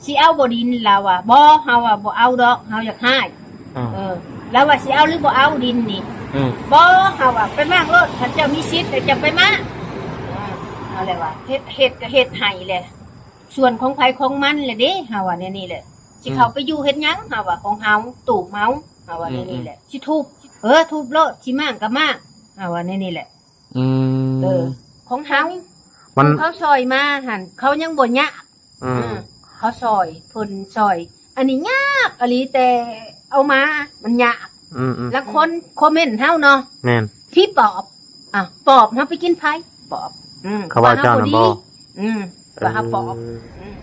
ຊິເອົາບໍ່ດິນ? ລາວວ່າ ບໍ່ ເຮົາວ່າບໍ່ເອົາດອກ ເຮົາຢາກຮ້າຍ. ອືມ ເອີ ລາວວ່າ ຊິເອົາຫຼືບໍ່ເອົາດິນນີ້? ອືມ ບໍ່ ເຮົາວ່າ ໄປມ້າງໂລດ ຄັນເຈົ້າມີສິດແລ້ວເຈົ້າໄປມ້າງ. ເຮົາແຫຼະວ່າ ເຮັດ ເຮັດກໍເຮັດໃຫ້ແຫຼະ ສ່ວນຂອງໃຜຂອງມັນແຫຼະເດ້ ເຮົາວ່າແນວນີ້ແຫຼະ. ຊິເຂົ້າໄປຢູ່ເຮັດຫຍັງ ເຮົາວ່າ ຂອງເຮົາ ຕູບເຮົາ ເຮົາວ່າແນວນີ້ແຫຼະ. ຊິທຸບ ເອີ ທຸບໂລດ ຊິມ້າງກໍມ້າງ ເຮົາວ່າແນວນີ້ແຫຼະ. ອືມ ເອີ ຂອງເຮົາ ມັນ ເຂົາຊ່ອຍມາຫັ້ນ ເຂົາຍັງບໍ່ຍາກ. ອືມ ເອີ ເຂົາຊ່ອຍ ເພິ່ນຊ່ອຍ ອັນນີ້ຍາກອີ່ຫຼີ ແຕ່ເອົາມາມັນຍາກ. ອືມໆ ລາງຄົນຄອມເມັນເຮົາເນາະ ແມ່ນ ທີ່ປອບ ອ່ະ ປອບເຮົາໄປກິນໄຟ ປອບ ອືມ ເຂົາວ່າເຈົ້ານະບໍ່? ອືມ ວ່າເຮົາປອບ. ເອີ ອືມ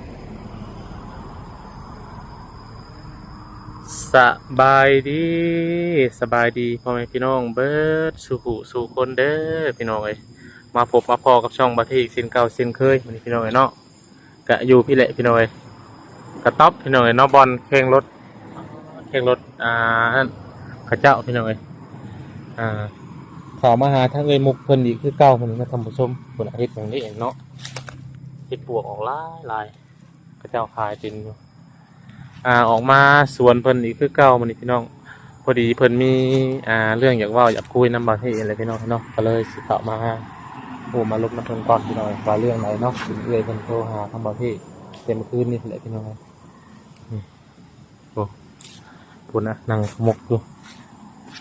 ສະບາຍດີ ສະບາຍດີພໍ່ແມ່ພີ່ນ້ອງເບິດສູ່ຜູ້ສູ່ຄົນເດີພີ່ນ້ອງເອີຍ. ມາພົບມາພໍ້ກັບຊ່ອງບ່າວເທອີກເຊັ່ນເກົ່າເຊັ່ນເຄີຍ ມື້ນີ້ພີ່ນ້ອງເອີຍເນາະ. ກະຢູ່ພີ້ແຫຼະພີ່ນ້ອງເອີຍ ກະຕ໊ອບພີ່ນ້ອງເອີຍເນາະ ບ່ອນແຂ່ງລົດ ແຂ່ງລົດ ອ່າ ເຂົາເຈົ້າພີ່ນ້ອງເອີຍ. ອ່າ ເຂົ້າມາຫາທາງເອື້ອຍມຸກເພິ່ນອີກຄືເກົ່າມື້ນີ້ນະທ່ານຜູ້ຊົມ. ເພິ່ນເຮັດຫຍັງນີ້ເນາະ ເຫັດປວກອອກຫຼາຍໆ ເຂົາເຈົ້າຂາຍເຕັມຢູ່. ອ່າ ອອກມາສວນເພິ່ນອີກຄືເກົ່າມື້ນີ້ພີ່ນ້ອງ. ພໍດີເພິ່ນມີ ອ່າ ເລື່ອງຢາກເວົ້າຢາກຄຸຍນຳບ່າວເທເອງແຫຼະພີ່ນ້ອງເນາະ ກໍເລີຍຊິເຂົ້າມາ ໂອ້ ມາລົມນຳເພິ່ນກ່ອນພີ່ນ້ອງ ວ່າເລື່ອງໃດເນາະ. ເປັນເອື້ອຍເພິ່ນໂທຫາທາງບ່າວເທແຕ່ມື້ຄືນນີ້ແຫຼະພີ່ນ້ອງ. ນີ້ ໂອ້ ພຸ້ນນະ ນັ່ງຂະໝົກຢູ່.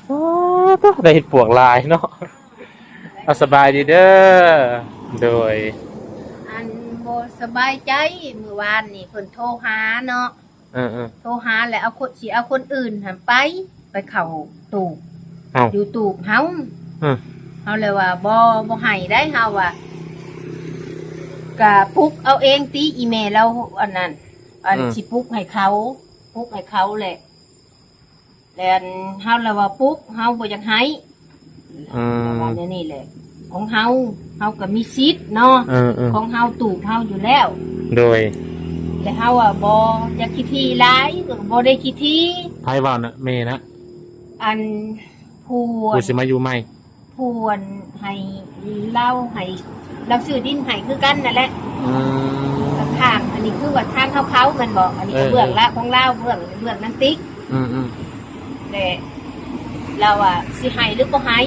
ໂອ້ ໄດ້ເຫັດປວກຫຼາຍເນາະ. ເອົາ ສະບາຍດີເດີ. ໂດຍ ອັນ ບໍ່ສະບາຍໃຈ ມື້ວານນີ້ເພິ່ນໂທຫາເນາະ. ເອີໆ ໂທຫາແລ້ວເອົາຄົນ ຊິເອົາຄົນອື່ນຫັ້ນໄປ ໄປເຂົ້າຕູບ ເອົ້າ ຢູ່ຕູບເຮົາ. ເອີ ເຮົາເລີຍວ່າ ບໍ່ ບໍ່ໃຫ້ໄດ໋ ເຮົາວ່າ ກະປຸກເອົາເອງຕິ ອີ່ແມ່ລາວ ອັນນັ້ນ ອັນ ເອີ ຊິປຸກໃຫ້ເຂົາ ປຸກໃຫ້ເຂົາແຫຼະ. ແລ້ວເຮົາລະວ່າປຸກ ເຮົາບໍ່ຢາກໃຫ້. ອືມ ລະວ່າແນວນີ້ແຫຼະ ຂອງເຮົາ ເຮົາກໍມີສິດເນາະ. ເອີໆ ຂອງເຮົາຕູບເຮົາຢູ່ແລ້ວ. ໂດຍ ແລະເຮົາວ່າບໍ່ຢາກຂີ້ຖີ່ຫຼາຍ ກໍບໍ່ໄດ້ຂີ້ຖີ່. ໃຜເວົ້ານະ ແມ່ນະ? ອັນ ຜູ້ ຜູ້ຊິມາຢູ່ໃໝ່ ຜູ້ອັນໃຫ້ລາວ ໃຫ້ລາວຊື້ດິນໃຫ້ຄືກັນນັ້ນແຫຼະ. ອືມ ຂ້າງ ອັນນີ້ຄືວ່າທາງເຮົາເຂົາແມ່ນບໍ່? ອັນນີ້ກໍ ເອີ ເບື້ອງລະຂອງລາວ ເບື້ອງ ເບື້ອງນາງຕິກ. ອືມໆ ແລະລາວວ່າຊິໃຫ້ຫຼືບໍ່ໃຫ້.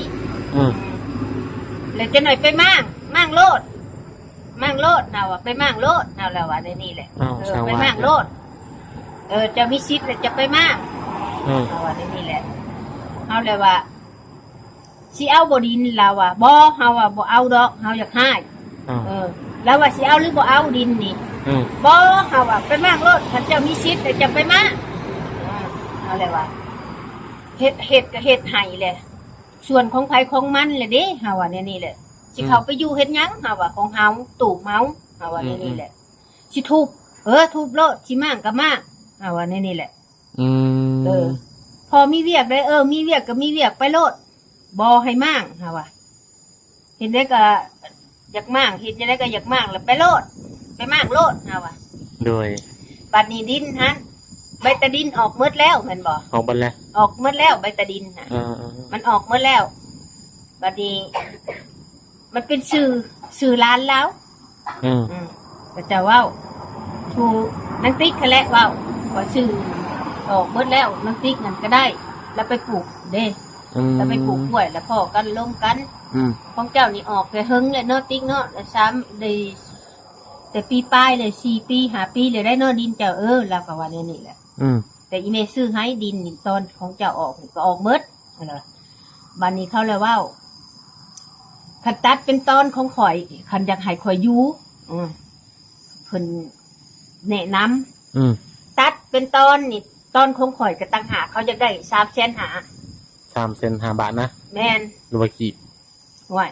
ອືມ ແລ້ວຈັກໜ້ອຍໄປມ້າງ ມ້າງໂລດ ມ້າງໂລດ ເຮົາວ່າໄປມ້າງໂລດ ເຮົາລະວ່າແນວນີ້ແຫຼະ. ເອີ ໄປມ້າງໂລດ ເອີ ເຈົ້າມີສິດແລ້ວເຈົ້າໄປມ້າງ. ເຮົາວ່າແນວນີ້ແຫຼະ ເຮົາລະວ່າ ຊິເອົາບໍ່ດິນ? ລາວວ່າ ບໍ່ ເຮົາວ່າບໍ່ເອົາດອກ ເຮົາຢາກຮ້າຍ. ເອີ ລາວວ່າ ຊິເອົາຫຼືບໍ່ເອົາດິນນີ້? ບໍ່ ເຮົາວ່າ ໄປມ້າງໂລດ ຄັນເຈົ້າມີສິດແລ້ວເຈົ້າໄປມ້າງ. ເຮົາແຫຼະວ່າ ເຮັດ ເຮັດກໍເຮັດໃຫ້ແຫຼະ ສ່ວນຂອງໃຜຂອງມັນແຫຼະເດ້ ເຮົາວ່າແນວນີ້ແຫຼະ. ຊິເຂົ້າໄປຢູ່ເຮັດຫຍັງ ເຮົາວ່າ ຂອງເຮົາ ຕູບເຮົາ ເຮົາວ່າແນວນີ້ແຫຼະ. ຊິທຸບ ເອີ ທຸບໂລດ ຊິມ້າງກໍມ້າງ ເຮົາວ່າແນວນີ້ແຫຼະ. ອືມ ເອີ ພໍມີວຽກໄດ໋ ເອີ ມີວຽກກໍມີວຽກໄປໂລດ ບໍ່ໃຫ້ມ້າງ ເຮົາວ່າ ເຮັດໃດກໍຢາກມ້າງ ເຮັດຈັ່ງໃດກໍຢາກມ້າງ ແລ້ວໄປໂລດ ໄປມ້າງໂລດ ເຮົາວ່າ. ໂດຍ ບັດນີ້ດິນຫັ້ນ ໃບຕາດິນອອກໝົດແລ້ວແມ່ນບໍ່? ອອກໝົດແລ້ວ ອອກໝົດແລ້ວໃບຕາດິນຫັ້ນ. ເອີໆ ມັນອອກໝົດແລ້ວ ບັດນີ້ ມັນເປັນຊື່ ຊື່ຫຼານລາວ. ອືມ ອືມ ເຂົາເຈົ້າເວົ້າ ຜູ້ນາງຕິກຫັ້ນແຫຼະເວົ້າ ວ່າຊື່ອອກເບິດແລ້ວ ນາງຕິກນັ້ນກໍໄດ້ ລາວໄປປູກເດ້. ອືມ ລາວໄປປູກກ້ວຍ ລະພໍ້ກັນລົມກັນ. ອືມ ຂອງເຈົ້ານີ້ອອກແຕ່ເຫິງແລ້ວເນາະ ຕິກເນາະ ລະສາມ ໄດ້ແຕ່ປີປາຍ ໄດ້ສີ່ປີຫ້າປີແລ້ວໄດ໋ເນາະ ດິນເຈົ້າ. ເອີ ລາວກໍວ່າແນວນີ້ແຫຼະ. ອືມ ແຕ່ອີ່ແມ່ຊື້ໃຫ້ດິນນີ້ ຕອນຂອງເຈົ້າອອກນີ້ກໍອອກເບິດ. ເອີ ບັດນີ້ເຂົາລະເວົ້າ ຄັນຕັດເປັນຕອນຂອງຂ້ອຍ ຄັນຢາກໃຫ້ຂ້ອຍຢູ່ ເອີ ເພິ່ນແນະນຳ. ອືມ ຕັດເປັນຕອນນີ້ ຕອນຂອງຂ້ອຍກໍຕ່າງຫາກ ເຂົາຢາກໄດ້ສາມແສນຫ້າ. ສາມແສນຫ້າບາດນະ? ແມ່ນ ຫຼືວ່າກີບ? ໂອ້ຍ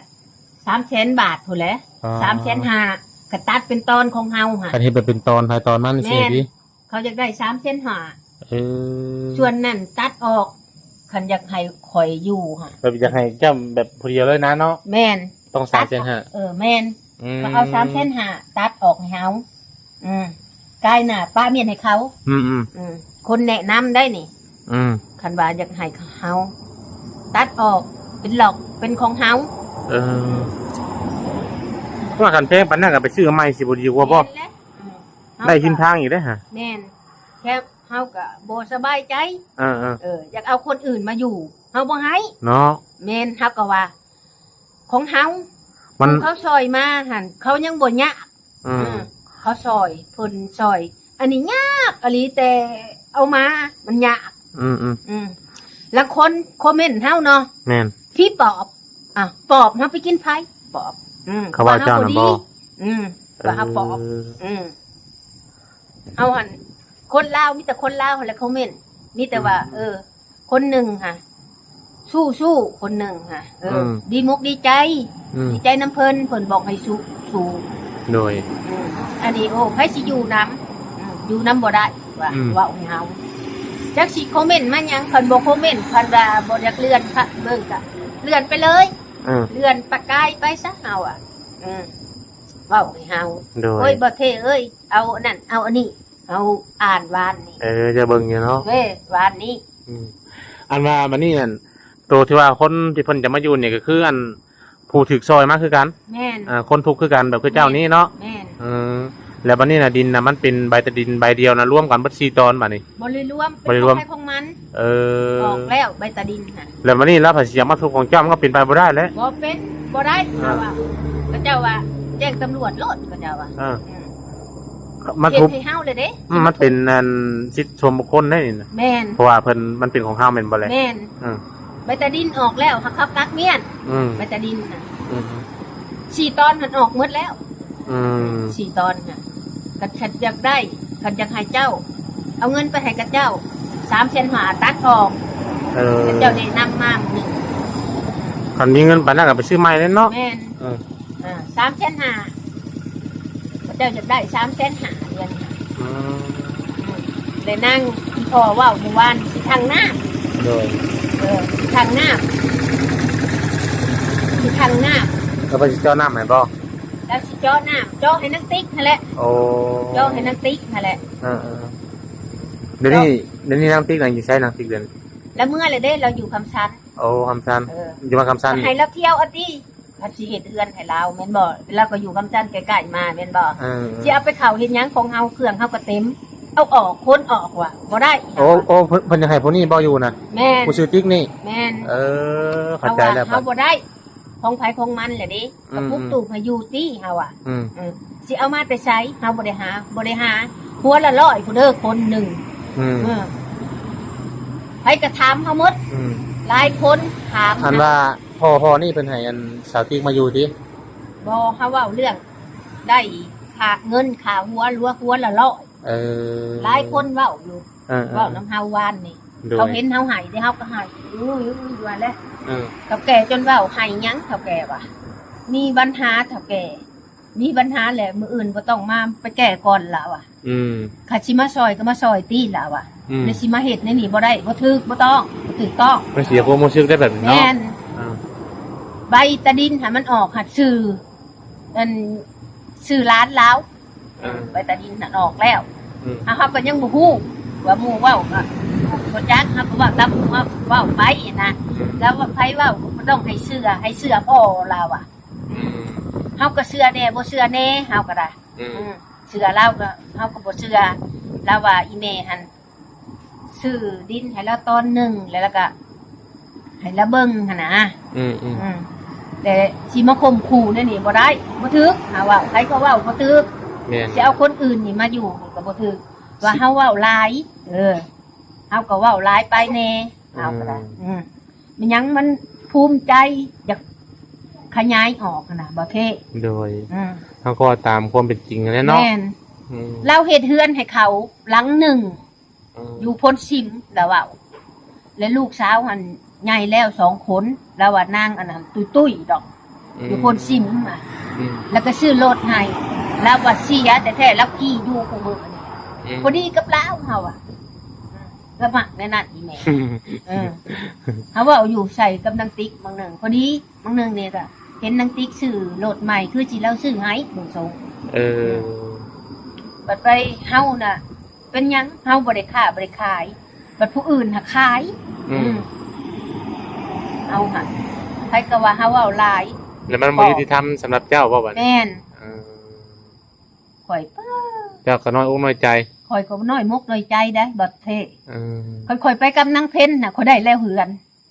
ສາມແສນບາດພຸ້ນແຫຼະ. ອໍ ສາມແສນຫ້າ ກໍຕັດເປັນຕອນຂອງເຮົາຫັ້ນ ຄັນເຮັດແບບເປັນຕອນໃຜຕອນມັນ ແມ່ນ ຊີ້ຕິ. ເຂົາຢາກໄດ້ສາມແສນຫ້າ. ເອີ ສ່ວນນັ້ນຕັດອອກ ຄັນຢາກໃຫ້ຂ້ອຍຢູ່ຫັ້ນ ແບບຢາກໃຫ້ເຈົ້າແບບຜູ້ດຽວເລີຍນະເນາະ. ແມ່ນ ຕ້ອງສາມແສນຫ້າ. ເອີ ແມ່ນ ອືມ ກໍເອົາສາມແສນຫ້າຕັດອອກໃຫ້ເຮົາ. ອືມ ກາຍໜ້າປະມຽນໃຫ້ເຂົາ. ອືມໆ ອືມ ຄົນແນະນຳໄດ້ນີ້. ອືມ ຄັນວ່າຢາກໃຫ້ເຮົາຕັດອອກເປັນລັອກເປັນຂອງເຮົາ. ເອີ ວ່າຄັນແພງປານນັ້ນກໍໄປຊື້ໃໝ່ຊິບໍ່ດີກວ່າບໍ່? ແມ່ນແຫຼະ. ອືມ ເຮົາ ໄດ້ທິນທາງອີກເດ້ຫະ. ແມ່ນ ແຄ່ເຮົາກໍບໍ່ສະບາຍໃຈ ເອີໆ ເອີ ຢາກເອົາຄົນອື່ນມາຢູ່ ເຮົາບໍ່ໃຫ້ເນາະ. ແມ່ນ ເຮົາກໍວ່າ ຂອງເຮົາ ມັນ ຜູ້ເຂົາຊ່ອຍມາຫັ້ນ ເຂົາຍັງບໍ່ຍາກ ອືມ ເອີ ເຂົາຊ່ອຍ ເພິ່ນຊ່ອຍ ອັນນີ້ຍາກອີ່ຫຼີ ແຕ່ເອົາມາມັນຍາກ. ອືມໆ ອືມ ລາງຄົນຄອມເມັນເຮົາເນາະ ແມ່ນ ຜີປອບ ອ່ະ ປອບ ເຮົາໄປກິນໃຜປອບ? ອືມ ເຂົາວ່າເຈົ້ານັ້ນບໍ່? ອືມ ວ່າເຮົາປອບ ເອີ ອືມ ເຮົາຫັ້ນ ຄົນລາວ ມີແຕ່ຄົນລາວຫັ້ນແຫຼະຄອມເມັນ ມີແຕ່ວ່າ ອືມ ເອີ ຄົນໜຶ່ງຫະ ສູ້ໆ ຄົນໜຶ່ງຫະ ເອີ ອືມ ດີມົກດີໃຈ ອືມ ດີໃຈນຳເພິ່ນ ເພິ່ນບອກໃຫ້ສູ້ໆ. ໂດຍ ອືມ ອັນນີ້ ໂອ້ ໃຜຊິຢູ່ນຳ? ອືມ ຢູ່ນຳບໍ່ໄດ້ວ່າ ອືມ ເວົ້າໃຫ້ເຮົາ ຈັກຊິຄອມເມັນມາຫຍັງ ຄັນບໍ່ຄອມເມັນ ຄັນວ່າບໍ່ຢາກເລື່ອນ ເບິ່ງກະເລື່ອນໄປເລີຍ ເອີ ເລື່ອນປະກາຍໄປຊະ ເຮົາອະ ອືມ ເວົ້າໃຫ້ເຮົາ ໂດຍ ໂອ້ຍ ບໍ່ເທ່ເອີຍ ເອົາອັນນັ້ນ ເອົາອັນນີ້ ເຮົາອ່ານວານນີ້ ເອີ ຈະເບິ່ງຢູ່ເນາະ ເອີ ວານນີ້ ອືມ ອັນວ່າບັດນີ້ນັ້ນ ໂຕທີ່ວ່າຄົນທີ່ເພິ່ນຈະມາຢູ່ນີ້ ກໍຄືອັນຜູ້ຖືກຊ່ອຍມາຄືກັນ ແມ່ນ ເອີ ຄົນທຸກຄືກັນ ແບບຄືເຈົ້ານີ້ເນາະ ແມ່ນ ເອີ ແລ້ວບັດນີ້ນະ ດິນນະ ມັນເປັນໃບຕາດິນໃບດຽວນະ ລວມກັນເບິດສີ່ຕອນບັດນີ້ ບໍ່ໄດ້ລວມ ບໍ່ໄດ້ລວມ ເປັນຂອງໃຜຂອງມັນ ເອີ ອອກແລ້ວໃບຕາດິນຫັ້ນ ແລ້ວບັດນີ້ລາວພັດຊິຢາກມາທຸບຂອງເຈົ້າ ມັນກໍເປັນໄປບໍ່ໄດ້ແຫຼະ ບໍ່ເປັນ ບໍ່ໄດ້ ເອີ ເຂົາວ່າ ເຂົາເຈົ້າວ່າແຈ້ງຕຳຫຼວດໂລດ ເຂົາເຈົ້າວ່າ ເອີ ອືມ ມາທຸບ ເຮັດໃຫ້ເຮົາເລີຍເດ້ ອືມ ມັນເປັນອັນສິດສ່ວນບຸກຄົນໄດ໋ນີ້ນະ ແມ່ນ ເພາະວ່າເພິ່ນ ມັນເປັນຂອງເຮົາແມ່ນບໍ່ແຫຼະ ແມ່ນ ອືມ ໃບຕາດິນອອກແລ້ວ ເຮົາເຂົາຕັດມ້ຽນ ອືມ ໃບຕາດິນນະ ອືມ ສີ່ຕອນຫັ້ນອອກໝົດແລ້ວ ອືມ ສີ່ຕອນນະ ຄັນ ຄັນຢາກໄດ້ ຄັນຢາກໃຫ້ເຈົ້າ ເອົາເງິນໄປໃຫ້ຂະເຈົ້າ ສາມແສນຫ້າ ຕັດອອກ ເອີ ຂະເຈົ້າແນະນຳມາມື້ໜຶ່ງ ຄັນມີເງິນປານນັ້ນກໍໄປຊື້ໃໝ່ແລ້ວເນາະ ແມ່ນ ເອີ ອ່າ ສາມແສນຫ້າ ຂະເຈົ້າຢາກໄດ້ສາມແສນຫ້າ ດຽວນີ້ ອືມ ແລະນາງ ອີ່ພໍ່ເວົ້າມື້ວານ ຊິຖັງນ້ຳ ໂດຍ ເອີ ຊິຖັງນ້ຳ ຊິຖັງນ້ຳ ແລ້ວເພິ່ນຊິເຈາະນ້ຳໃຫ້ບໍ່? ລາວຊິເຈາະນ້ຳ ເຈາະໃຫ້ນາງຕິກຫັ້ນແຫຼະ ໂອ້ ເຈາະໃຫ້ນາງຕິກຫັ້ນແຫຼະ ເອີໆ ດຽວນີ້ ດຽວນີ້ນາງຕິກນະ ຢູ່ໃສນາງຕິກດຽວນີ້? ລາວເມືອແລ້ວເດ້ ລາວຢູ່ຄຳສັນ ໂອ້ ຄຳສັນ ເອີ ຢູ່ບ້ານຄຳສັນ ໃຫ້ລາວທ່ຽວເອົາຕິ ຄັນຊິເຮັດເຮືອນໃຫ້ລາວແມ່ນບໍ່? ລາວກໍຢູ່ຄຳສັນໃກ້ໆມາແມ່ນບໍ່? ເອີ ຊິເອົາໄປເຂົ້າເຮັດຫຍັງ ຂອງເຮົາ ເຄື່ອງເຮົາກໍເຕັມ ເອົາອອກ ຂົນອອກວ່າບໍ່ໄດ້ ໂອ້ ໂອ້ ເພິ່ນ ເພິ່ນຢາກໃຫ້ຜູ້ນີ້ບໍ່ຢູ່ນະ? ແມ່ນ ຜູ້ຊື່ຕິກນີ້ ແມ່ນ ເອີ ເຂົ້າໃຈແລ້ວ ເຮົາບໍ່ໄດ້ ຂອງໃຜຂອງມັນແຫຼະເດ້ ອືມ ກໍປຸກຕູບໃຫ້ຢູ່ຕິ ເຮົາວ່າ ອືມ ເອີ ຊິເອົາມາແຕ່ໃສ? ເຮົາບໍ່ໄດ້ຫາ ບໍ່ໄດ້ຫາ ຫົວລະຮ້ອຍພຸ້ນເດີ ຄົນໜຶ່ງ ອືມ ເອີ ໃຜກໍຖາມເຮົາໝົດ ອືມ ຫຼາຍຄົນຖາມ ອັນວ່າ ພໍ່ ພໍ່ນີ້ເພິ່ນໃຫ້ອັນສາວຕິກມາຢູ່ຕິ? ບໍ່ ເຮົາເວົ້າເລື່ອງໄດ້ຄ່າເງິນຄ່າຫົວ ຫຼືວ່າຫົວລະຮ້ອຍ ເອີ ຫຼາຍຄົນເວົ້າຢູ່ ເອີໆ ເວົ້ານຳເຮົາວານນີ້ ໂດຍ ເຂົາເຫັນເຮົາໃຫ້ເດ້ ເຮົາກໍໃຫ້ ອຸ້ຍໆ ວ່າແຫຼະ ເອີ ເຖົ້າແກ່ຈົນເວົ້າ ໃຫ້ຫຍັງເຖົ້າແກ່ວ່າ ມີບັນຫາເຖົ້າແກ່ ມີບັນຫາແຫຼະ ມື້ອື່ນບໍ່ຕ້ອງມາ ໄປແກ້ກ່ອນລາວວ່າ ອືມ ຄັນຊິມາຊ່ອຍກໍມາຊ່ອຍຕິລາວວ່າ ອືມ ແລ້ວຊິມາເຮັດໃນນີ້ບໍ່ໄດ້ ບໍ່ຖືກ ບໍ່ຕ້ອງ ບໍ່ຖືກຕ້ອງ ມັນເສຍຄວາມຮູ້ສຶກໄດ້ແບບນີ້ເນາະ ແມ່ນ ອ່າ ໃບຕາດິນຫັ້ນມັນອອກ ຫາກຊື່ ອັນ ຊື່ຫຼານລາວ ເອີ ໃບຕາດິນຫັ້ນອອກແລ້ວ ອືມ ເຮົາ ເຮົາກໍຍັງບໍ່ຮູ້ວ່າໝູ່ເວົ້າກໍບໍ່ຈັກ ເຮົາກໍເວົ້າຕາມໝູ່ເຮົາເວົ້າໄປນະ ອືມ ແລ້ວວ່າໃຜເວົ້າກໍຕ້ອງໃຫ້ເຊື່ອ ໃຫ້ເຊື່ອພໍ່ລາວວ່າ ອືມ ເຮົາກໍເຊື່ອແດ່ບໍ່ເຊື່ອແດ່ ເຮົາກໍໄດ້ ອືມ ອືມ ເຊື່ອລາວກໍ ເຮົາກໍບໍ່ເຊື່ອ ລາວວ່າອີ່ແມ່ຫັ້ນ ຊື້ດິນໃຫ້ລາວຕອນໜຶ່ງ ແລ້ວລາວກໍໃຫ້ລາວເບິ່ງຫັ້ນນະ ອືມໆ ອືມ ແຕ່ຊິມາຂົ່ມຂູ່ແນວນີ້ບໍ່ໄດ້ ບໍ່ຖືກ ຫາເວົ້າ ໃຜກໍເວົ້າບໍ່ຖືກ ແມ່ນ ຊິເອົາຄົນອື່ນນີ້ມາຢູ່ກໍບໍ່ຖືກ ວ່າເຮົາເວົ້າຫຼາຍ ເອີ ເຮົາກໍເວົ້າຫຼາຍໄປແດ່ ເຮົາກໍໄດ້ ອືມ ອືມ ແມ່ນຫຍັງມັນພູມໃຈ ຢາກຂະຫຍາຍອອກຫັ້ນນະ ບໍ່ເທ ໂດຍ ອືມ ເຮົາກໍເວົ້າຕາມຄວາມເປັນຈິງຫັ້ນແຫຼະເນາະ ແມ່ນ ອືມ ລາວເຮັດເຮືອນໃຫ້ເຂົາຫຼັງໜຶ່ງ ອືມ ຢູ່ໂພນຊິມ ລາວເວົ້າ ແລະລູກສາວຫັ້ນໃຫຍ່ແລ້ວສອງຄົນ ລາວວ່ານາງອັນນັ້ນຕຸ້ຍໆດອກ ອືມ ຢູ່ໂພນຊິມ ອືມ ລະກະຊື້ລົດໃຫ້ ລາວວ່າເສຍແທ້ໆ ລາວຂີ່ຢູ່ຄູ່ມື້ນີ້ ອືມ ພໍດີກັບລາວ ເຮົາວ່າ ລະມັກແນວນັ້ນອີແມ່ ເອີ ເຮົາເວົ້າຢູ່ໃສ່ກັບນາງຕິກບາງໜຶ່ງ ພໍດີບາງໜຶ່ງນີ້ກະເຫັນນາງຕິກຊື້ລົດໃໝ່ ຄືຊິລາວຊື້ໃຫ້ບຸນສົງ ເອີ ບັດໄປເຮົານະ ເປັນຫຍັງເຮົາບໍ່ໄດ້ຄ້າບໍ່ໄດ້ຂາຍ ບັດຜູ້ອື່ນຫາຂາຍ ອືມ ອືມ ເຮົາຫາ ໃຜກໍວ່າເຮົາເວົ້າຫຼາຍ ແລ້ວມັນບໍ່ຍຸຕິທຳສຳລັບເຈົ້າບໍ່ບັດນີ້ ແມ່ນ ເອີ ຂ້ອຍ ປາ ເຈົ້າກໍນ້ອຍອົກນ້ອຍໃຈ. ຂ້ອຍກໍນ້ອຍມົກນ້ອຍໃຈໄດ໋ ບັດເທ. ເອີ ຂ້ອຍ ຂ້ອຍໄປກັບນາງເພັນນະ ຂ້ອຍໄດ້ແລ້ວເຮືອນ.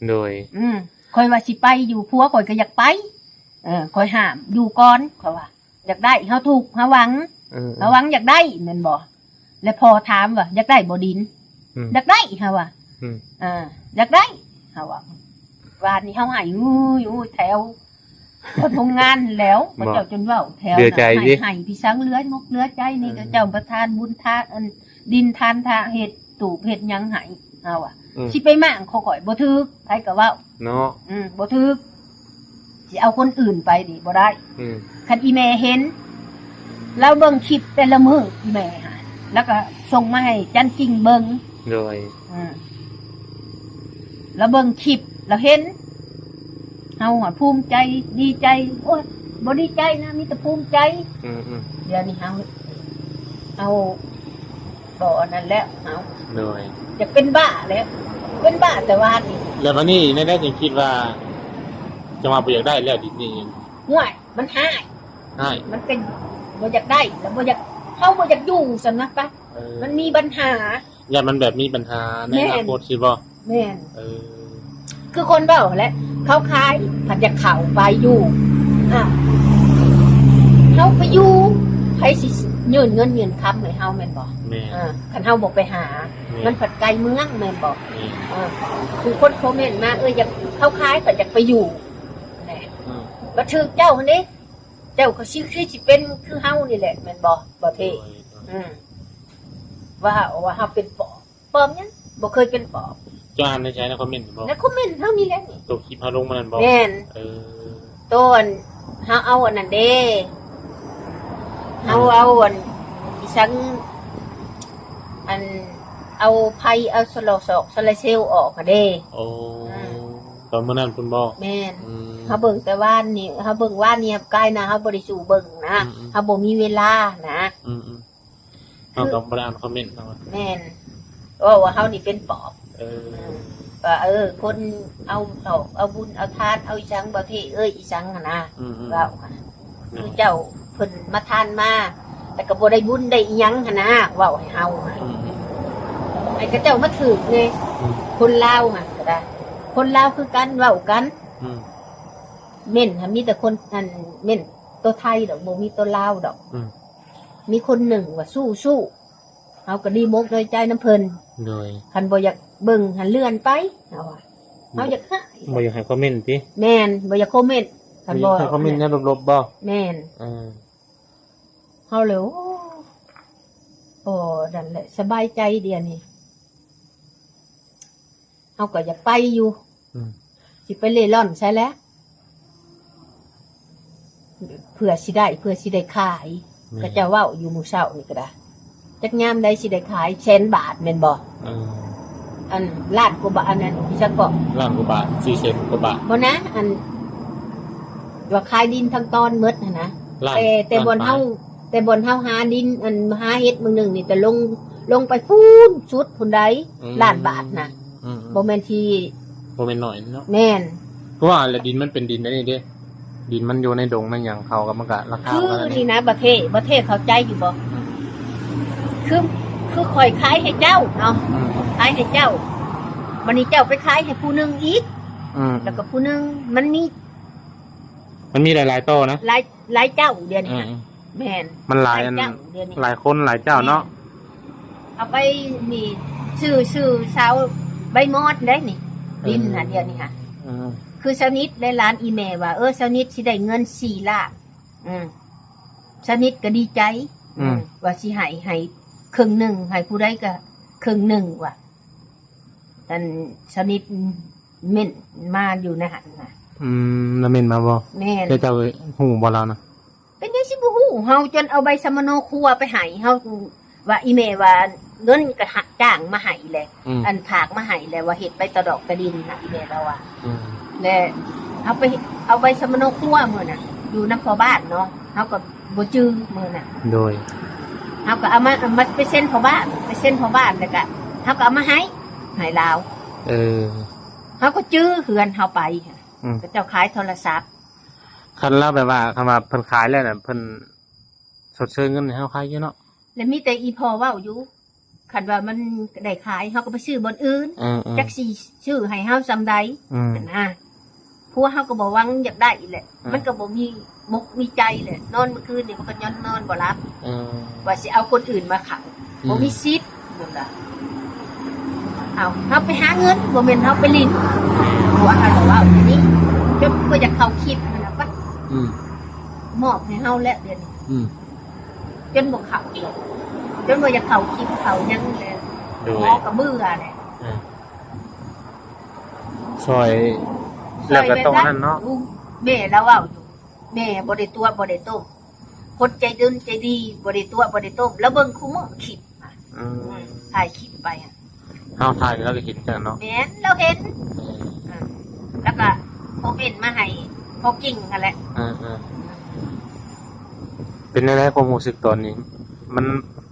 ໂດຍ ອືມ ຂ້ອຍວ່າຊິໄປຢູ່ ຜົວຂ້ອຍກໍຢາກໄປ. ເອີ ຂ້ອຍຫ້າມຢູ່ກ່ອນ ຂ້ອຍວ່າ ຢາກໄດ້ ເຮົາທຸກ ເຮົາຫວັງ ເອີ ເຮົາຫວັງຢາກໄດ້ແມ່ນບໍ່? ແລ້ວພໍ່ຖາມວ່າ ຢາກໄດ້ບໍ່ດິນ? ອືມ ຢາກໄດ້ ເຮົາວ່າ ອືມ ເອີ ຢາກໄດ້ ເຮົາວ່າ. ວານນີ້ເຮົາໄຫ້ ໂອ້ຍ ໂອ້ຍ ແຖວຄົນໂຮງງານແລ້ວ ເຂົາເຈົ້າຈົນເວົ້າແຖວ ເຫຼືອໃຈ ໃຫ້ ເດ້ ໃຫ້ພີ່ສັງເຫຼືອມົກເຫຼືອໃຈນີ້ ເອີ ເຂົາເຈົ້າປະທານບຸນທານ ອັນ ດິນທານທາເຮັດຕູບເຮັດຫຍັງໃຫ້ ເຮົາວ່າ ອືມ ຊິໄປມ້າງຂອງຂ້ອຍບໍ່ຖືກ ໃຜກໍເວົ້າເນາະ. ອືມ ບໍ່ຖືກ ຊິເອົາຄົນອື່ນໄປນີ້ບໍ່ໄດ້. ອືມ ຄັນອີ່ແມ່ເຫັນ ລາວເບິ່ງຄລິບແຕ່ລະມື້ ອີ່ແມ່ຫາ ລາວກໍສົ່ງມາໃຫ້ຈັນຈິງເບິ່ງ. ໂດຍ ອືມ ລາວເບິ່ງຄລິບ ລາວເຫັນ ເຮົາຫາພູມໃຈ ດີໃຈ. ໂອ້ຍ ບໍ່ດີໃຈນະ ມີແຕ່ພູມໃຈ. ອືມໆ ດຽວນີ້ເຮົາ ເຮົາບໍ່ອັນນັ້ນແລ້ວ ເຮົາ ໂດຍ ຢາກເປັນບ້າແລ້ວ ເປັນບ້າແຕ່ວານນີ້. ແລ້ວບາດນີ້ແນວໃດຈຶ່ງຄິດວ່າ ຈັ່ງວ່າບໍ່ຢາກໄດ້ແລ້ວດິນນີ້? ຫ້ວຍ ມັນຮ້າຍ ຮ້າຍ ມັນກໍບໍ່ຢາກໄດ້ ແລ້ວບໍ່ຢາກ ເຮົາບໍ່ຢາກຢູ່ຊັ້ນນະປະ. ເອີ ມັນມີບັນຫາ ຢ້ານມັນແບບມີບັນຫາໃນ ແມ່ນ ອະນາຄົດຊິບໍ່? ແມ່ນ ເອີ ຄືຄົນເວົ້າຫັ້ນແຫຼະ ເຂົາຂາຍ ພັດຢາກເຂົ້າໄປຢູ່ ອາ ເຮົາໄປຢູ່ ໃຜຊິຍື່ນເງິນຍື່ນຄຳໃຫ້ເຮົາແມ່ນບໍ່? ແມ່ນ ອາ ຄັນເຮົາບໍ່ໄປຫາ ແມ່ນ ມັນພັດໄກເມືອງແມ່ນບໍ່? ແມ່ນ ອາ ຄືຄົນຄອມເມັນມາ ເອີ ຢາກ ເຂົາຂາຍ ພັດຢາກໄປຢູ່ ແຫຼະ ອືມ ບັດຖືກເຈົ້າຫັ້ນເດ້ ເຈົ້າກໍຊິ ຄືຊິເປັນຄືເຮົານີ້ແຫຼະແມ່ນບໍ່ ບໍ່ເທ່? ໂດຍ ໂດຍ ອືມ ວ່າ ວ່າເຮົາເປັນປອບ ປອບຫຍັງ? ບໍ່ເຄີຍເປັນປອບ. ເຈົ້າອ່ານໃນໃສ ໃນຄອມເມັນບໍ່? ໃນຄອມເມັນເຮົານີ້ແຫຼະນີ້ ໂຕຄລິບເຮົາລົງມື້ນັ້ນບໍ່? ແມ່ນ ເອີ ໂຕອັນ ເຮົາເອົາອັນນັ້ນເດ້ ເຮົາເອົາອັນ ອີ່ສັງ ອັນ ເອົາໄຟ ເອົາໂຊລາ ຊອກໂຊລາເຊວອອກຫັ້ນເດ້. ໂອ້ ອືມ ຕອນມື້ນັ້ນພຸ້ນບໍ່? ແມ່ນ ອືມ ເຮົາເບິ່ງແຕ່ວານນີ້ ເຮົາເບິ່ງວານນີ້ ກາຍໜ້າເຮົາບໍ່ໄດ້ສູ້ເບິ່ງນະ ອືມໆ ເຮົາບໍ່ມີເວລານະ ອືມໆ ເຮົາກໍບໍ່ໄດ້ອ່ານຄອມເມັນເນາະ. ແມ່ນ ເວົ້າວ່າເຮົານີ້ເປັນປອບ. ເອີ ວ່າ ເອີ ຄົນເອົາເຂົ້າເອົາບຸນເອົາທານເອົາອີ່ສັງ ບໍ່ເທ່ເອີຍ ອີ່ສັງຫັ້ນນະ ອືມໆ ເວົ້າຫັ້ນ ແມ່ນ ຄືເຈົ້າເພິ່ນມາທານມາ ແຕ່ກໍບໍ່ໄດ້ບຸນໄດ້ອີ່ຫຍັງຫັ້ນນະ ເວົ້າໃຫ້ເຮົາ ອືມໆ ໃຫ້ເຂົາເຈົ້າມາຖືກແດ່ ອືມ ຄົນລາວຫັ້ນກໍໄດ້ ຄົນລາວຄືກັນ ເວົ້າກັນ ອືມ ເມັນຫັ້ນມີແຕ່ຄົນ ອັນ ເມັນໂຕໄທດອກ ບໍ່ມີໂຕລາວດອກ ອືມ ມີຄົນໜຶ່ງວ່າສູ້ໆ ເຮົາກໍດີມົກດີໃຈນຳເພິ່ນ. ໂດຍ ຄັນບໍ່ຢາກເບິ່ງຫັ້ນເລື່ອນໄປ ເຮົາວ່າ ເຮົາຢາກຮ້າຍ ບໍ່ຢາກໃຫ້ຄອມເມັນຕິ? ແມ່ນ ບໍ່ຢາກຄອມເມັນ ຄັນບໍ່ ບໍ່ຢາກໃຫ້ຄອມເມັນແນວລົບໆບໍ່? ແມ່ນ ເອີ ເຮົາເລີຍ ໂອ້ ໂອ້ ນັ້ນແຫຼະ ສະບາຍໃຈດຽວນີ້ ເຮົາກໍຢາກໄປຢູ່ ອືມ ຊິໄປເລ່ລ່ອນໃສແຫຼະ ເພື່ອຊິໄດ້ ເພື່ອຊິໄດ້ຂາຍ ແມ່ນ ເຂົາເຈົ້າເວົ້າຢູ່ມື້ເຊົ້ານີ້ກໍໄດ້ ຈັກຍາມໃດຊິໄດ້ຂາຍແສນບາດແມ່ນບໍ່? ເອີ ອັນ ລ້ານກວ່າບາດ ອັນນັ້ນ ອີ່ສັກເກາະ ລ້ານກວ່າບາດ ສີ່ແສນກວ່າບາດ ບໍ່ນະ ອັນ ວ່າຂາຍດິນທັງຕອນໝົດຫັ້ນນະ ລ້ານ ແຕ່ ແຕ່ບ່ອນເຮົາ ລ້ານປາຍ ແຕ່ບ່ອນເຮົາຫາດິນ ອັນ ຫາເຫັດມື້ໜຶ່ງນີ້ ແຕ່ລົງ ລົງໄປພຸ້ນສຸດພຸ້ນໃດ ອືມ ລ້ານບາດນະ ອືມໆ ບໍ່ແມ່ນທີ່ ບໍ່ແມ່ນໜ້ອຍເນາະ ແມ່ນ ເພາະວ່າລະດິນມັນເປັນດິນອັນນີ້ເດ້ ດິນມັນຢູ່ໃນດົງໃນຫຍັງ ເຂົາກໍ ມັນກໍລາຄາ ຄື ມັນogni ນີ້ນະ ປະເທດ ປະເທດເຂົ້າໃຈຢູ່ບໍ່? ອືມ ຄື ຄືຂ້ອຍຂາຍໃຫ້ເຈົ້າເນາະ ອືມ ຂາຍໃຫ້ເຈົ້າ ບັດນີ້ເຈົ້າໄປຂາຍໃຫ້ຜູ້ໜຶ່ງອີກ ອືມ ແລ້ວກໍຜູ້ໜຶ່ງ ມັນມີ ມັນມີຫຼາຍໆຕໍ່ນະ ຫຼາຍ ຫຼາຍເຈົ້າດຽວນີ້ ອືມໆ ແມ່ນ ມັນຫຼາຍອັນ ຫຼາຍເຈົ້າດຽວນີ້ ຫຼາຍຄົນຫຼາຍເຈົ້າເນາະ ແມ່ນ ເອົາໄປນີ້ ຊື່ ຊື່ສາວໃບມອດເດ້ນີ້ ເອີ ດິນຫັ້ນດຽວນີ້ຫະ ເອີ ຄືສາວນິດແລະຫຼານອີ່ແມ່ວ່າ ເອີ ສາວນິດຊິໄດ້ເງິນສີ່ລ້ານ ອືມ ສາວນິດກໍດີໃຈ ອືມ ວ່າຊິໃຫ້ ໃຫ້ເຄິ່ງໜຶ່ງ ໃຫ້ຜູ້ໃດກໍເຄິ່ງໜຶ່ງວ່າ ອັນສາວນິດເມັ້ນມາຢູ່ໃນຫັ້ນນະ ອືມ ລາວເມັ້ນມາບໍ່? ແມ່ນ ແຕ່ເຈົ້າຮູ້ບໍ່ລາວນະ? ເປັນຫຍັງຊິບໍ່ຮູ້ ເຮົາຈົນເອົາໃບສຳມະໂນຄົວໄປໃຫ້ ເຮົາວ່າ ອີ່ແມ່ວ່າເງິນກໍຫາ ຈ້າງມາໃຫ້ແຫຼະ ອືມ ອັນຝາກມາໃຫ້ແຫຼະ ວ່າເຮັດໃບຕາດອກຕາດິນນະ ອີ່ແມ່ລາວວ່າ ອືມ ແລະເຮົາໄປເອົາໃບສຳມະໂນຄົວມື້ນັ້ນ ຢູ່ນຳພໍ່ບ້ານເນາະ ເຮົາກໍບໍ່ຈື່ມື້ນັ້ນ ໂດຍ ເຮົາກໍເອົາມາ ເອົາມາໄປເຊັນພໍ່ບ້ານ ໄປເຊັນພໍ່ບ້ານ ແລ້ວກໍເຮົາກໍເອົາມາໃຫ້ ໃຫ້ລາວ ເອີ ເຮົາກໍຈື່ເຮືອນເຮົາໄປ ອືມ ເຂົາເຈົ້າຂາຍໂທລະສັບ ຄັນລາວແບບວ່າ ຄັນວ່າເພິ່ນຂາຍແລ້ວນະ ເພິ່ນຊົດເຊີຍເງິນໃຫ້ເຮົາຂາຍຢູ່ເນາະ ແລະມີແຕ່ອີ່ພໍ່ເວົ້າຢູ່ ຄັນວ່າມັນໄດ້ຂາຍ ເຮົາກໍໄປຊື້ບ່ອນອື່ນ ເອີໆ ຈັກຊິຊື້ໃຫ້ເຮົາສ່ຳໃດ ອືມ ຫັ້ນນະ. ຜົວເຮົາກໍບໍ່ຫວັງຢາກໄດ້ແຫຼະ ເອີ ມັນກໍບໍ່ມີມົກມີໃຈແຫຼະ. ນອນມື້ຄືນນີ້ມັນກໍນອນ ນອນບໍ່ຫຼັບ ເອີ ວ່າຊິເອົາຄົນອື່ນມາເຂົ້າ ອືມ ບໍ່ມີສິດ ເພິ່ນວ່າ. ເອົາ ເຮົາໄປຫາເງິນ ບໍ່ແມ່ນເຮົາໄປຫຼິ້ນ. ຜົວເຮົາກໍເວົ້າແນວນີ້ ຈົນບໍ່ຢາກເຂົ້າຄລິບຫັ້ນນະປະ ອືມ ມອບໃຫ້ເຮົາແລ້ວດຽວນີ້ ອືມ ຈົນບໍ່ເຂົ້າ ຈົນບໍ່ຢາກເຂົ້າຄລິບເຂົ້າຫຍັງແລ້ວ ໂດຍ ໝໍກໍເບື່ອແຫຼະ ເອີ ຊ່ອຍ ຊ່ອຍແລ້ວກໍຕ້ອງອັນນັ້ນເນາະ ແບບນັ້ນ ແມ່ລາວເວົ້າຢູ່ ແມ່ບໍ່ໄດ້ຕົວະບໍ່ໄດ້ຕົ້ມ ຄົນໃຈບຸນໃຈດີ ບໍ່ໄດ້ຕົວະບໍ່ໄດ້ຕົ້ມ ລາວເບິ່ງຄູ່ມື້ຄລິບ ອືມ ອືມ ຖ່າຍຄລິບໄປ ເຮົາຖ່າຍແລ້ວກໍເຫັນກັນເນາະ ແມ່ນ ລາວເຫັນ ເອີ ອ່າ ແລ້ວກໍຄອມເມັນມາໃຫ້ພໍ່ກິ່ງຫັ້ນແຫຼະ ເອີໆ ເປັນແນວໃດຄວາມຮູ້ສຶກຕອນນີ້? ມັນ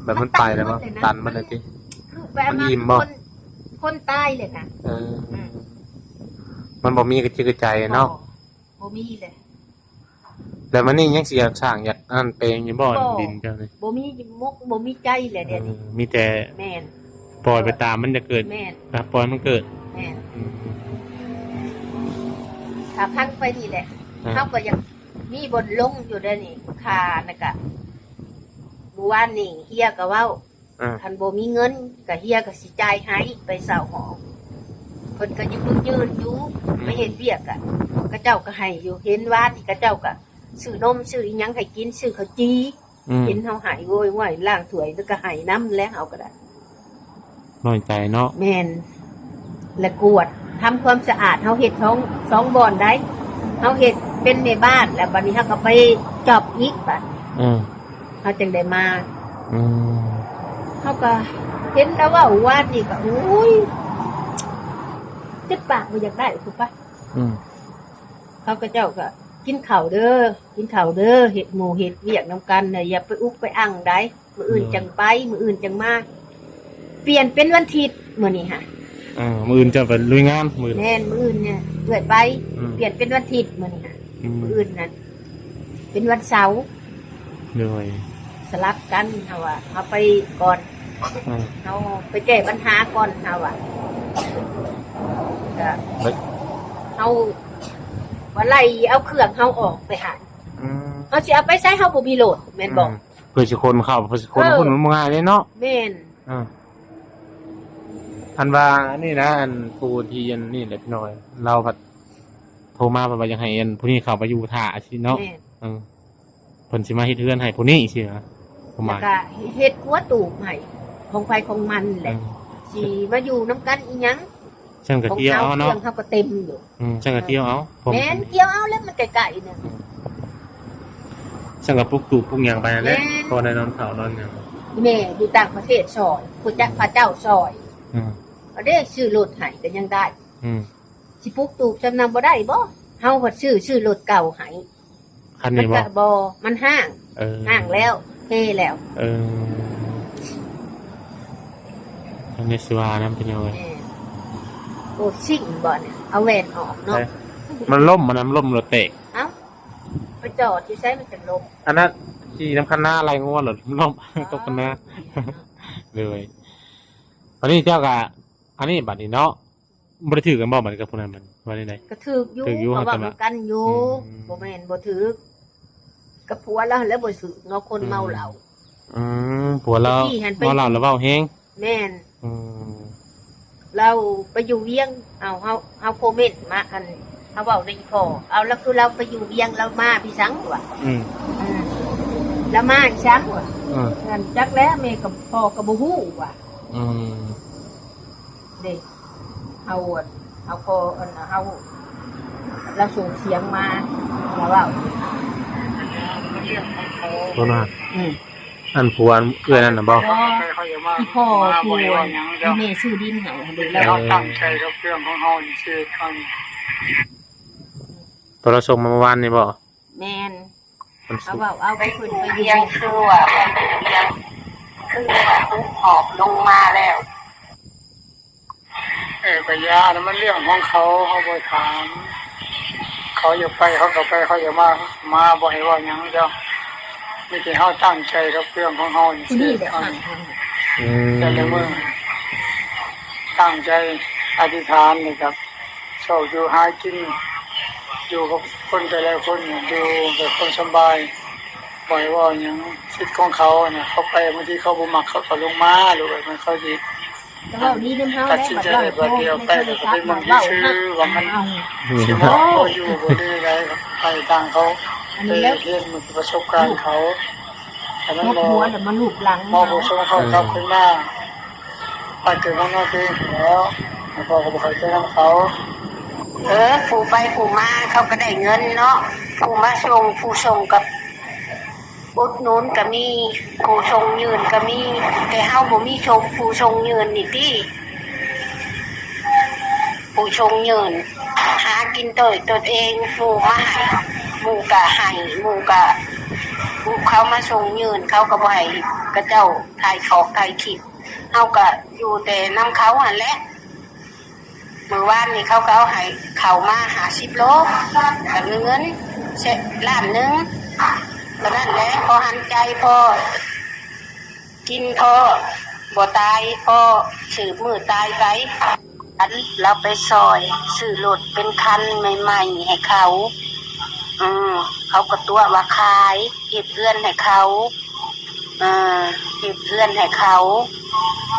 ແບບມັນໄປແລ້ວບໍ່? ມັນຕັນໝົດແລ້ວຕິ? ຄືແບບ ມັນອີ່ມບໍ່? ຄົນ ຄົນຕາຍເລີຍນະ ເອີ ອືມ ມັນບໍ່ມີກະຈິກກະໃຈເນາະ ບໍ່ ບໍ່ມີເລີຍ. ແລ້ວມັນນີ້ຍັງຊິຢາກສ້າງ ຢາກອັນນັ້ນແປງຢູ່ບໍ່? ບໍ່ ດິນເຈົ້ານີ້ ບໍ່ມີມົກ ບໍ່ມີໃຈແຫຼະດຽວນີ້ ເອີ ມີແຕ່ ແມ່ນ ປ່ອຍໄປຕາມມັນຈະເກີດ ແມ່ນ ອ່າ ປ່ອຍມັນເກີດ ແມ່ນ ອືມ ຖ້າພັງໄປນີ້ແຫຼະ ອ່າ ເຮົາກໍຢາກມີບ່ອນລົງຢູ່ເດ້ນີ້ ຄ່ານັ້ນກະ ມື້ວານນີ້ເຮຍກໍເວົ້າ ອ່າ ຄັນບໍ່ມີເງິນກໍເຮຍກໍຊິຈ່າຍໃຫ້ ໄປເຊົ່າຫ້ອງ ເພິ່ນກໍຢືນຢູ່ ອືມ ໄປເຮັດວຽກກະ ເຂົາເຈົ້າກໍໃຫ້ຢູ່ ເຫັນວານນີ້ເຂົາເຈົ້າກໍຊື້ນົມຊື້ອີ່ຫຍັງໃຫ້ກິນ ຊື້ເຂົ້າຈີ່ ອືມ ເຫັນເຮົາໃຫ້ໂວຍວາຍ ລ້າງຖ້ວຍ ແລ້ວກໍໃຫ້ນຳແຫຼະ ເຮົາກໍໄດ້ ນ້ອຍໃຈເນາະ ແມ່ນ ແລະກວດ ທຳຄວາມສະອາດ ເຮົາເຮັດສອງ ສອງບ່ອນໃດ໋ ເຮົາເຮັດເປັນແມ່ບ້ານ ແລ້ວບັດນີ້ເຮົາກໍໄປຈອບອີກ ບັດ ເອີ ເຮົາຈັ່ງໄດ້ມາ ອືມ ເຮົາກໍເຫັນແຕ່ເວົ້າວານນີ້ກໍ ໂອ້ຍ ເຈັບປາກບໍ່ຢາກໄດ້ພຸ້ນປະ ອືມ ເຂົາເຈົ້າກໍກິນເຂົ້າເດີ ກິນເຂົ້າເດີ ເຮັດໝູ່ເຮັດວຽກນຳກັນນະ ຢ່າໄປອຸກໄປອັ່ງໃດ໋ ມື້ອື່ນ ອືມ ຈັ່ງໄປ ມື້ອື່ນຈັ່ງມາ ປ່ຽນເປັນວັນທິດມື້ນີ້ຫະ ເອີ ມື້ອື່ນເຈົ້າໄປລຸຍງານ ມື້ ແມ່ນ ມື້ອື່ນນີ້ເອື້ອຍໄປ ອືມ ປ່ຽນເປັນວັນທິດມື້ນີ້ຫະ ອືມ ມື້ອື່ນນັ້ນ ເປັນວັນເສົາ ໂດຍ ສະຫຼັບກັນ ເຮົາວ່າ ເຮົາໄປກ່ອນ ອືມ ເຮົາໄປແກ້ບັນຫາກ່ອນ ເຮົາວ່າ ກະ ເຮົາວ່າໄລ່ເອົາເຄື່ອງເຮົາອອກໄປຫັ້ນ ອືມ ເຮົາຊິເອົາໄປໃສ ເຮົາບໍ່ມີລົດ ແມ່ນບໍ່? ອືມ ເພື່ອຊິຂົນເຂົ້າ ເພື່ອຊິຂົນ ເອີ ພຸ້ນ ມັນບໍ່ງ່າຍເດ້ເນາະ ແມ່ນ ອ່າ ອັນວ່າອັນນີ້ນະ ອັນຜູ້ທີ່ອັນນີ້ແຫຼະ ພີ່ນ້ອງ ລາວພັດໂທມາ ເພິ່ນວ່າຢາກໃຫ້ອັນຜູ້ນີ້ເຂົ້າໄປຢູ່ຖ້າຊີ້ເນາະ ແມ່ນ ເອີ ເພິ່ນຊິມາເຮັດເຮືອນໃຫ້ຜູ້ນີ້ຊີ້ນະ ປະມານ ແລ້ວກະເຮັດຄົວຕູບໃຫ້ ຂອງໃຜຂອງມັນແຫຼະ ເອີ ຊິມາຢູ່ນຳກັນອີ່ຫຍັງ ຊັ້ນກໍກ່ຽວເອົາເນາະ ເຄື່ອງເຮົາກໍເຕັມຢູ່ ອືມ ຊັ້ນກໍກ່ຽວເອົາ ແມ່ນ ກ່ຽວເອົາແລ້ວ ມັນໃກ້ໆ ໜຶ່ງ ອືມ ຊັ້ນກໍປຸກຕູບປຸກຫຍັງໄປຫັ້ນແຫຼະ ແມ່ນ ພໍໄດ້ນອນເຂົ້ານອນຫຍັງ ແມ່ຢູ່ຕ່າງປະເທດຊ່ອຍ ຜູ້ຈັກພະເຈົ້າຊ່ອຍ ອືມ ເອົາເດ້ ຊື້ລົດໃຫ້ກໍຍັງໄດ້ ອືມ ຊິປຸກຕູບຊ່ຳນັ້ນບໍ່ໄດ້ບໍ? ເຮົາພັດຊື້ ຊື້ລົດເກົ່າໃຫ້ ຄັນນີ້ບໍ? ມັນກະບໍ່ ມັນຮ້າງ ເອີ ຮ້າງແລ້ວ ເພແລ້ວ ເອີ ອັນນີ້ຊິວ່ານຳ ພີ່ນ້ອງເອີຍ ແມ່ນ ໂອ້ ຊິງບໍນີ້ ເອົາແວ່ນອອກເນາະ ເອີ ມັນລົ້ມ ມັນລົ້ມລົດແຕກ ເອົ້າ ໄປຈອດຢູ່ໃສມັນຈັ່ງລົ້ມ? ອັນນັ້ນຂີ່ນຳຄັນນາໄລ່ງົວໂລດ ລົ້ມ ອໍ ຕົກຄັນນາ ໂດຍ ອັນນີ້ເຈົ້າກະ ອັນນີ້ບັດນີ້ເນາະ ບໍ່ໄດ້ຖືກກັນບໍ່ບັດນີ້ກັບຜູ້ນັ້ນບັດນີ້ ວ່າແນວໃດ? ກໍຖືກຢູ່ ຖືກຢູ່ ເຂົາເວົ້ານຳກັນຢູ່ ອືມ ບໍ່ແມ່ນບໍ່ຖືກ ກັບຜົວລາວຫັ້ນແຫຼະບໍ່ຖືກເນາະ ຄົນເມົາເຫຼົ້າ ອືມ ຜົວລາວເມົາເຫຼົ້າແລ້ວເວົ້າແຮງ ແມ່ນ ອືມ ລາວໄປຢູ່ວຽງ ເອົາ ເຮົາ ເຮົາຄອມເມັນມາ ອັນ ເຮົາເວົ້ານຳອີ່ພໍ່ ເອົາ ລາວຄືລາວໄປຢູ່ວຽງ ລາວມາພີ່ສັງວ່າ ອືມ ອືມ ລາວມາອີ່ສັງວ່າ ອືມ ນັ້ນຈັກແລ້ວ ແມ່ກັບພໍ່ກໍບໍ່ຮູ້ວ່າ ອືມ ເດ້ ເຮົາ ເຮົາກໍ ອັນ ເຮົາ ລາວສົ່ງສຽງມາ ລາວເວົ້າ ໂທນະ ອືມ ອັນຜົວເອື້ອຍນັ້ນນະບໍ່? ບໍ່ ອີ່ພໍ່ຜູ້ ອີ່ແມ່ຊື້ດິນໃຫ້ຫັ້ນເດ້ ລາວ ເອີ ຕັ້ງໃຈກັບເລື່ອງຂອງເຮົານີ້ ຊິເຮັດເຮົານີ້ ໂທລະສົງມາເມື່ອວານນີ້ບໍ່? ແມ່ນ ເຂົາເວົ້າເອົາໄປເພິ່ນໄປຢູ່ວຽງ ຄືວ່າໄປຢູ່ວຽງ ຄືວ່າຮຸບຫອບລົງມາແລ້ວ ເອີ ກະຢ່ານະ ມັນເລື່ອງຂອງເຂົາ ເຮົາບໍ່ຖາມ ເຂົາຢາກໄປເຂົາກໍໄປ ເຂົາຢາກມາ ມາ ບໍ່ໃຫ້ເວົ້າຫຍັງເຈົ້າ. ມີແຕ່ເຮົາຕັ້ງໃຈກັບເລື່ອງຂອງເຮົານີ້ ຜູ້ນີ້ແຫຼະ ເຮັດເຮົານີ້ ແຕ່ລະມື້ຕັ້ງໃຈອະທິຖານນີ້ ກັບຊອກຢູ່ຫາກິນ ຢູ່ກັບຄົນແຕ່ລະຄົນ ຢູ່ແບບຄວາມສະບາຍ ບໍ່ໃຫ້ເວົ້າຫຍັງ ສິດຂອງເຂົານະ. ເຂົາໄປ ບາງທີເຂົາບໍ່ມັກ ເຂົາກໍລົງມາ ຫຼືວ່າມັນ ເຂົາຊິ ແຕ່ເວົ້າດີນຳເຮົາ ຕັດສິນໃຈໄດ້ບາດດຽວ ໄປກໍໄປເບິ່ງຊື່ໆ ວ່າມັນຊິເໝາະພໍຢູ່ບໍ່ ຫຼືໃດ ໄປຕາມເຂົາ ໄປຮຽນປະສົບການເຂົາ ຖ້າມັນບໍ່ ບໍ່ສົມ ເຂົາກັບຄືນມາ ປະເກີດມານອນເອງແລ້ວ ແລ້ວພໍ່ກໍບໍ່ເຂົ້າໃຈນຳເຂົາ. ເອີ ຜູ້ໄປຜູ້ມາເຂົາກໍໄດ້ເງິນເນາະ ຜູ້ມາສົ່ງ ຜູ້ສົ່ງກັບ ອຸດໜູນກໍມີ ຜູ້ສົ່ງຍື່ນກໍມີ ແຕ່ເຮົາບໍ່ມີສົ່ງ ຜູ້ສົ່ງຍື່ນນີ້ຕິ ຜູ້ສົ່ງຍື່ນ ຫາກິນໂດຍຕົນເອງ ໝູ່ມາໃຫ້ ໝູ່ກະໃຫ້ ໝູ່ກະ ເຂົາມາສົ່ງຍື່ນ ເຂົາກໍບໍ່ໃຫ້ຂະເຈົ້າຖ່າຍຂອກຖ່າຍຄລິບ ເຮົາກໍຢູ່ແຕ່ນຳເຂົາຫັ້ນແຫຼະ. ມື້ວານນີ້ເຂົາກໍເອົາໃຫ້ເຂົ້າມາຫ້າສິບໂລ ກໍມີເງິນແສນ ລ້ານໜຶ່ງ ເທົ່ານັ້ນແຫຼະ ພໍຫັນໃຈ ພໍກິນ ພໍບໍ່ຕາຍ ພໍສືບມື້ຕາຍໄປ. ອັນລາວໄປຊ່ອຍຊື້ລົດເປັນຄັນໃໝ່ໆໃຫ້ເຂົາ ເອີ ເຂົາກໍຕົວະວ່າຂາຍ ເຮັດເຮືອນໃຫ້ເຂົາ ເອີ ເຮັດເຮືອນໃຫ້ເຂົາ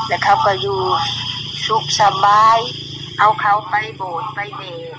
ແລ້ວເຂົາກໍຢູ່ສຸກສະບາຍ ເອົາເຂົາໄປໂບດໄປເບດ